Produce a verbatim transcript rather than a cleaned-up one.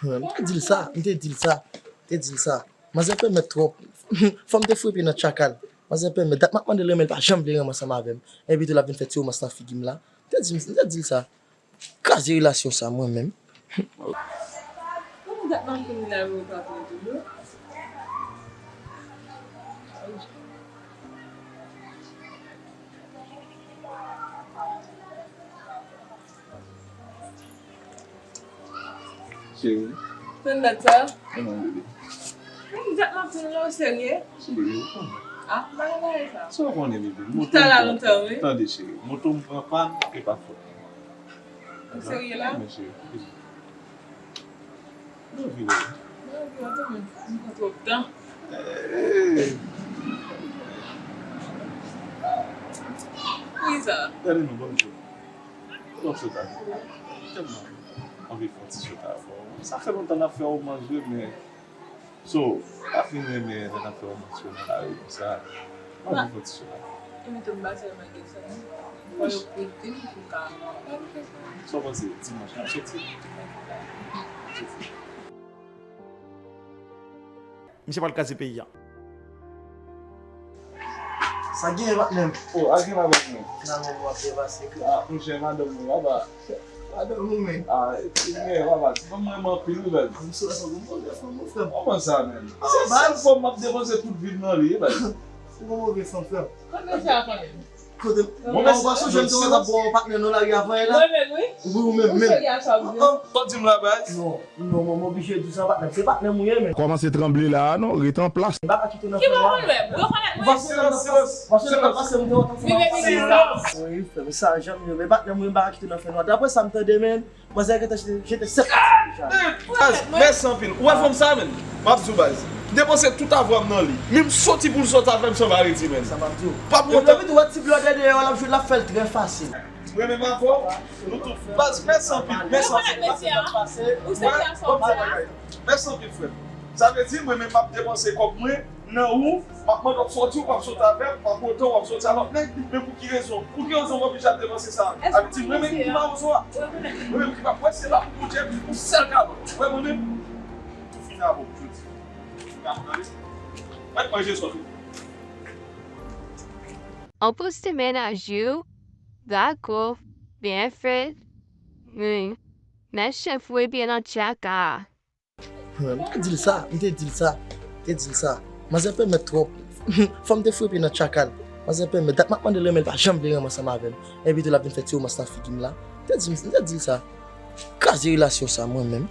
M te di l sa, m te di l sa, m te di l sa. Manzè pèmèt twòp. Fò m te frape nan tchakal. Manzè pèmèt. Dat m ap mande l renmen, l pa janm vle renmen ansanm avè m. Epi tou l ap vin fè ti womans nan figi m la. M te di, m te di l sa. Kraze relasyon sa mwen menm. Kòman dat m ap konn li la yo pa vle toujou? Cheri. Tann dat sa. Kòman w rele? Mwen dat m ap tann la, w serye? Cheri, ou konnen. Ah, bagay la e sa. Sa w konnen, bebe? Moto m pran. Tande, cheri. Moto m pran pàn, e pa fòt mwen. Ou serye la? Men cheri, vini. Nou vini. Nou vini, men m pran twòp tan. Poukisa? Gade non, ban m di w. Ou ap sot avè m. Tèlman anvi fè yon ti sot avè w. Sa fè lontan n ap fè womans vre, men so, pa fin renmen lè n ap fè womans yo nan lari konsa. Mwen anvi fè yon ti sot avè w. Epi tou m pa sèlman gen sa non. Fò yo pwente m pou m ka. Sa w panse dimanch n ap soti? Soti. Misye pral kraze peyi a. Sa genyen patnè m? Oh, a gen la patnè m. Finalman mwen ap depase. Ah, monchè, madanm mwen, papa. Madanm ou menm? Ah, e, e, men, papa, ti fanm mwen renmen anpil, wi, baz. M sou la, se yon move fanm, wi, frè m. Kòman sa, menm? Se sèl fanm m ap depanse tout vi m nan li, wi, baz. Se yon move fanm, frè m. Kote sa, konnen? Kote, mwen pa sonje m te wè l ap ba w patnè nan lari a, vwayè la. Mwen menm, wi. Wi, ou menm, menm. Ou serye a sa w di? An, an. Sa w di m la, baz? Non, non, mwen, mwen oblije di sa, patnè. Se patnè m ou ye, men. Kòmanse tranble la a, non, ret an plas. M pa ka kite w nan fè nwa. Silans, silans, silans. Silans. Wi, frè m, sa janm ye. Men patnè m ou ye, m pa ka kite w nan fè nwa. Daprè sa m tande, men, manzè gentan jete, jete sèt pati deja. Baz, mèsi anpil. Ou wè fanm sa, menm? M ap di w, baz. M depanse tout avwa m nan li. Men m soti pou l sot avè m san va redi, menm. Sa m ap di w. Pa pou otan. Epi tou, wè ti blòdè dèyè w la, l ap jwe, l ap fè l trè fasil. Mwen menm avè w, nou tout. Baz, mèsi anpil. Mèsi anpil. Ou sèvi a sa w di a? Mèsi anpil, frè m. Sa vle di, mwen menm, m ap depanse kòb mwen nan ou, m ap mande w soti, ou p ap sot avè m, m ap otan w ap soti a lòt nèg, men pou ki rezon? Pou ki rezon mwen oblije ap depanse sa? Sa vle di mwen menm ki mawozo a. Mwen menm ki p ap wè se la pou Bondye, yon sèl kalòt. Ou wè mwen menm? Tou fini avè w jodi. Ou ka tande? Mèt manje sòt ou. An plis de mennaj ou, dakò, byen fèt, wi. Men chèf ou epi nan tchaka. M te di l sa, m te di l sa, m te di l sa. Manzè pèmèt twòp. Fò m te frape nan tchakal. Manzè pèmèt. Dat m ap mande l renmen, l pa janm vle renmen ansanm avè m. Epi tou l ap vin fè ti womans nan figi m la. M te di, m te di l sa. Kraze relasyon sa mwen menm.